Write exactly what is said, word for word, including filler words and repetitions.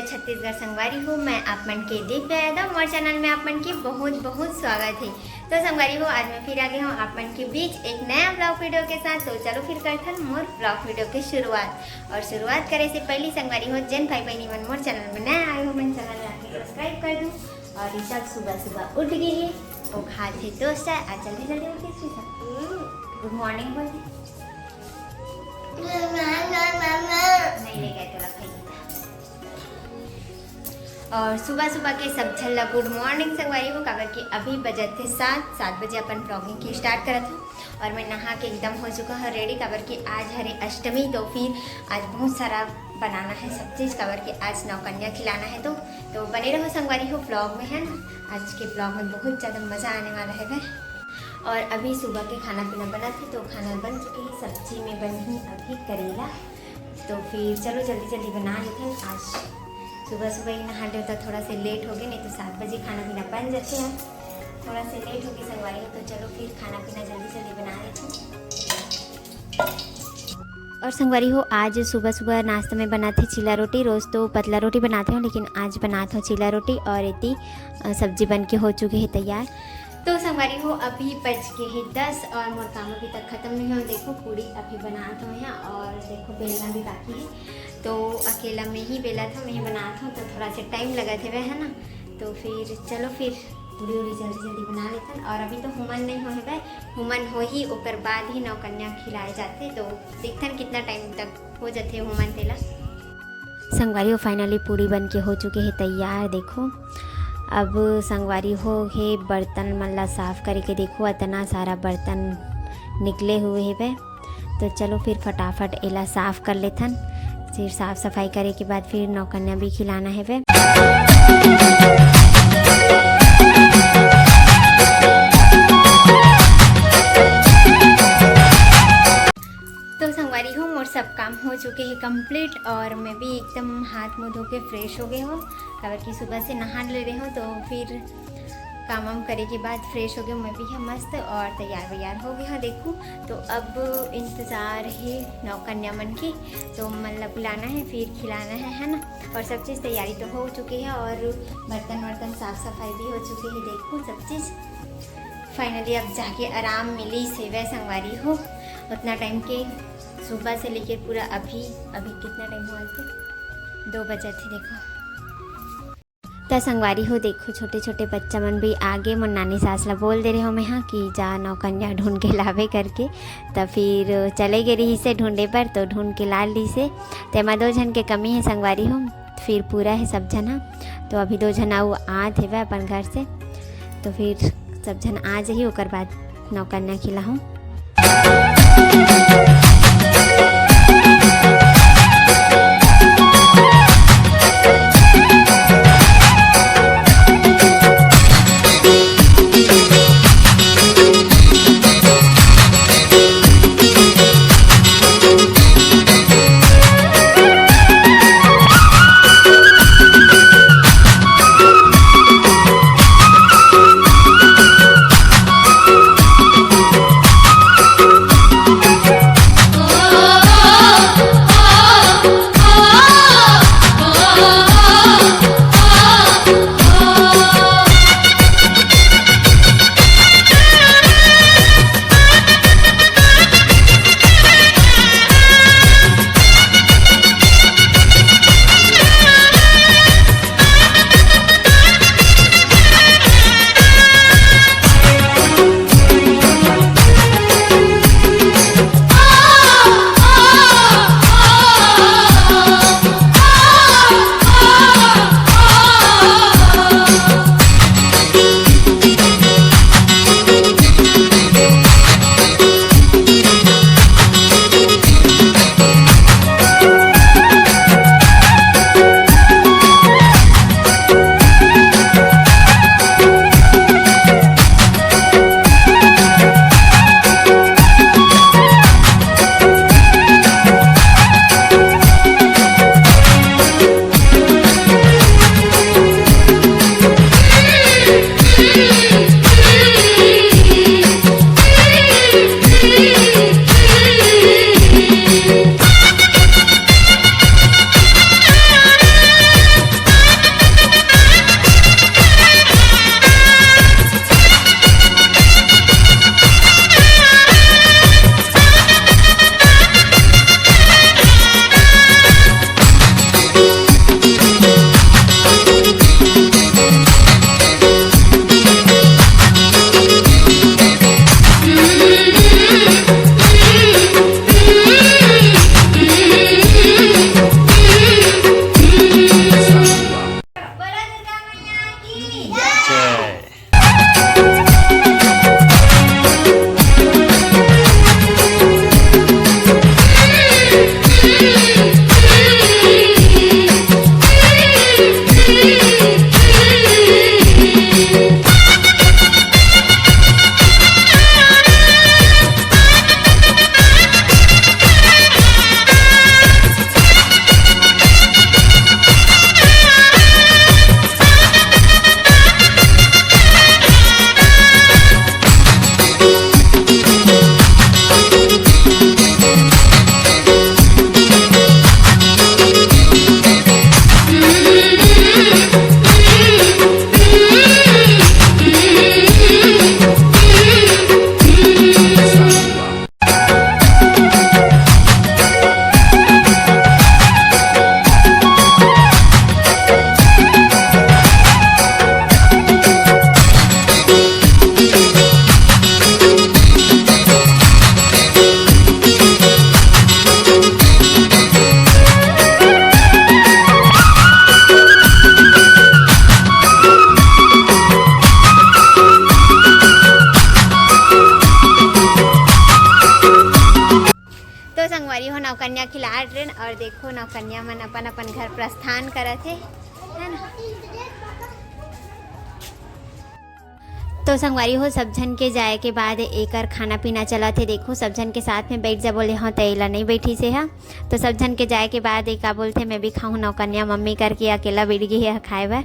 छत्तीसगढ़ संगवारी हो, मैं आप मन के दिव्या यादव, मोर चैनल में आप मन के बहुत बहुत स्वागत है। तो संगवारी हो, आज मैं फिर आ गई हूँ आप मन के बीच एक नया ब्लॉग वीडियो के साथ। तो चलो फिर करथन मोर ब्लॉग वीडियो के शुरुआत। और शुरुआत करे से पहले संगवारी हो, जेन भाई बहनी मन मोर चैनल में नया आए हो, मन चैनल में आके सब्सक्राइब कर दू। और ऋषभ सुबह सुबह उठ गई है, वो खा थे दोस्त है। आज जल्दी जल्दी उठ गई ऋषभ, गुड मॉर्निंग बोल दे। नहीं ले गए तोला भाई। और सुबह सुबह के सब झन ला गुड मॉर्निंग संगवारी हो, काबर कि अभी बजत हे सात, सात बजे अपन ब्लॉगिंग के स्टार्ट करत हूँ। और मैं नहा के एकदम हो चुका हूँ रेडी, काबर कि आज हरे अष्टमी, तो फिर आज बहुत सारा बनाना है सब चीज़, काबर कि आज नौकन्या खिलाना है। तो तो बने रहो संगवारी हो ब्लॉग में, है ना। आज के ब्लॉग में बहुत ज़्यादा मज़ा आने वाला है भाई। और अभी सुबह के खाना पीना बना थे, तो खाना बन चुके हैं, सब्जी में बनी है अभी करेला। तो फिर चलो जल्दी जल्दी बना लेते हैं। आज सुबह सुबह ही नहा ले, तो थोड़ा से लेट हो गए, नहीं तो सात बजे खाना पीना बन जाते हैं। थोड़ा से लेट हो गए संगवारी हो, तो चलो फिर खाना पीना जल्दी जल्दी बना लेते हैं। और संगवारी हो, आज सुबह सुबह नाश्ता में बनाथे चीला रोटी। रोज तो पतला रोटी बनाथे हो, लेकिन आज बनात हो चीला रोटी। और इतनी अ, सब्जी बन के हो चुके है तैयार। तो संगवारी हो, अभी बज के है दस और मोर काम अभी तक खत्म नहीं हो। देखो पूड़ी अभी बनात हो यहाँ, और देखो बेलना भी बाकी है। तो अकेला मैं ही बेला था, मैं ही बनात हूँ, तो थोड़ा सा टाइम लगा थे वह, है ना। तो फिर चलो फिर पूड़ी उड़ी जल्दी जल्दी बना लेथन। और अभी तो हुमन नहीं हो है, हुमन हो ही, ओकर बाद ही नौकन्या खिलाए जाते। तो देखथन कितना टाइम तक हो जाते हुमन तेला। संगवारी हो, फाइनली पूड़ी बन के हो चुके है तैयार। देखो अब संगवारी हो, हे बर्तन मन ला साफ करे के, देखो इतना सारा बर्तन निकले हुए है बे। तो चलो फिर फटाफट एला साफ कर लेथन। फिर साफ सफाई करे के बाद फिर नौकन्या भी खिलाना है बे। तो संगवारी हो, मोर सब काम हो चुके हैं कंप्लीट और मैं भी एकदम हाथ मुंह धो के फ्रेश हो गई हूँ, काबर कि सुबह से नहा ले रहे हो। तो फिर काम वाम करे के बाद फ्रेश हो गए, मैं भी है मस्त और तैयार वैयार हो गए हाँ। देखो तो अब इंतज़ार है नौकन्या मन की, तो मन ला बुलाना है, फिर खिलाना है, है ना। और सब चीज़ तैयारी तो हो चुकी है और बर्तन वर्तन साफ सफाई भी हो चुकी है। देखो सब चीज़ फाइनली अब जाके आराम मिली सेवे संगवारी हो। उतना टाइम के सुबह से लेके पूरा अभी, अभी कितना टाइम हुआ थे, दो बजे थे। देखो त संगवारी हो, देखो छोटे छोटे बच्चा मन भी आगे, मोर नानी सास ला बोल दे रहे हो मैं हाँ कि जा नौकन्या ढूंढ के लावे करके। त फिर चले गए रही से ढूंढे पर, तो ढूंढ के ला ली से। तेमा दो झन के कमी है संगवारी हो, फिर पूरा है सब झन हा। तो अभी दो झन अउ आत हेवय अपन घर से, तो फिर सब झन आ जाही, ओकर बाद नौकन्या खिलाहूँ। तो नौकन्या मन अपन अपन घर प्रस्थान करत हे, है ना? तो संगवारी हो, सब झन के जाए के बाद एकर खाना पीना चलत हे। देखो, सब झन के साथ में बैठ जा बोले हंव, त एला नहीं बैठी से हा। तो सब झन के जाए के बाद ए का बोलथे, मैं भी खाहूं नौकन्या मम्मी करके अकेला बैठ गे हे खाए बर।